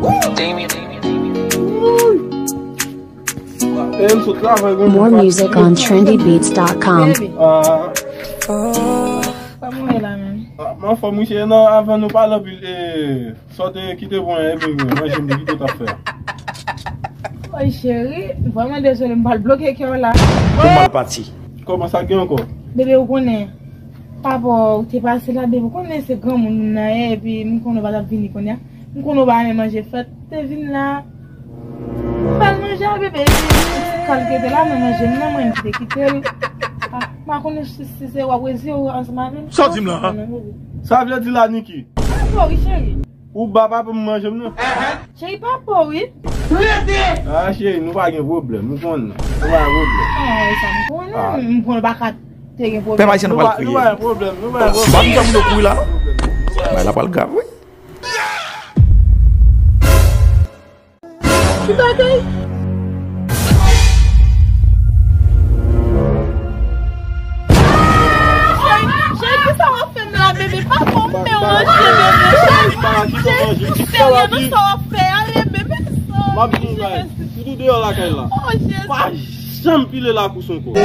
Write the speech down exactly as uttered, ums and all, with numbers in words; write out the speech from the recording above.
E m sot travay, granmoun. More music on trendy beats dot com. Ah. Sa mwen la menm. Ah, m anfòm, wi, cheri. Non, avan nou pale anpil, e, sa w te kite pran, epi manje m te kite w t ap fè a. Oy, cheri, vrèman dezole, m pral bloke kè w la. Ou mal pati. Kòman sa gen ankò? Bebe, ou konnen, papa w te pase la, bebe, ou konnen se granmoun moun nan ye, epi m konnen w pa t ap vini kounye a. M konnen w pa renmen manje frèt, te vin la. Fè l manje a, bebe, epi m ti kal ki te la nan manje m nan, mwen m te kite l. Ah, m pa konnen si, si se w ap rezi ou ansanm avè l. Sa w di m la, an? Sa vle di la, Niki? Papa w wi, cheri. Ou ba papa m manje m nan? Cheri, papa w wi. Ah, cheri, nou pa gen pwoblèm, nou konnen. Nou pa gen pwoblèm. Ah, sa m konnen. Ah. M konnen w pa ka te gen pwoblèm. Pèp ayisyen, nou pral kriye. Nou pa gen pwoblèm, nou pa gen pwoblèm. M ap jan moun yo kouri la, non? Bagay la pral grav, wi. Ki bagay? Cheri, cheri, kisa w ap fè m la, bebe? Pa fè m manje, bebe. Cheri, cheri, ou serye nan sa w ap fè a, bebe? M ap di w bagay. Sitou deyò lakay la. Oh, Jezi. Pa janm pile lakous ankò.